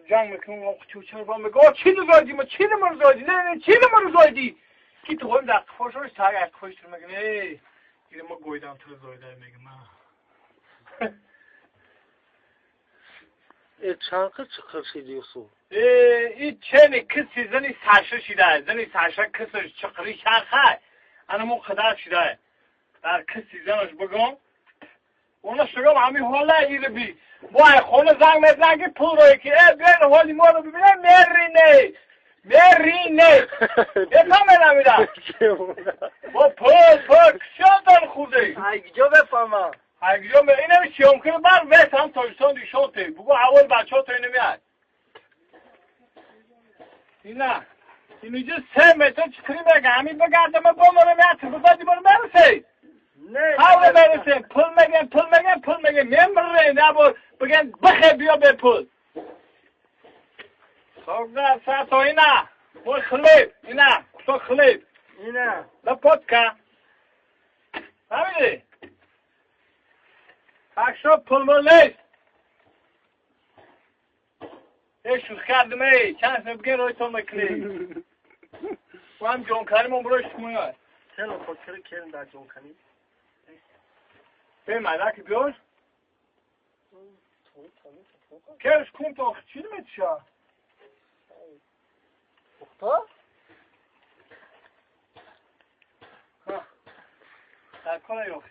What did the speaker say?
جنگ میکنم چون میگه چی نزایدی ما چی نمرزایدی نه نه چی نمرزایدی کی تو خودم در قفاش تاگ از قفاش تو میگه نه اینو ما گویدم تو زایده میگه من چند چقدر شدی ای چنی کسی زنی سرشه شده زنی سرشه کسش چقری چرخه انا مو قدر شده در کسی زنش بگم اونا شگم همی حالا ایره بی وای خونه زنگ میزنن که پول رو که ای بیاین حالی ما رو ببینن مرینه مرینه بفهمه نمیدم با پول پول کسیان خورده ایگجا بفهمم ایگجا اینم شیام کنه بر ویت هم تاجستان دیشان تی بگو اول بچه ها تو اینو میاد اینا اینجا 3 متر چکری بگه همین بگردم با مرم میاد بزادی برم برسه نه حالا برسه پول میگن پول میگن پول میگن میمره نه بر بگن بخه بیا به پول سوگا ساتو اینا мой хлеб اینا кусок хлеб اینا лопатка فهمیدی так что پول مول نیست ای شوخ کردم ای چند سه بگن روی تو میکنی و هم جون کنیم اون بروش کنیم چرا خود کرد در جون کنی به مدرک بیار کرش کن تو چی نمیتشه پختا در کار یا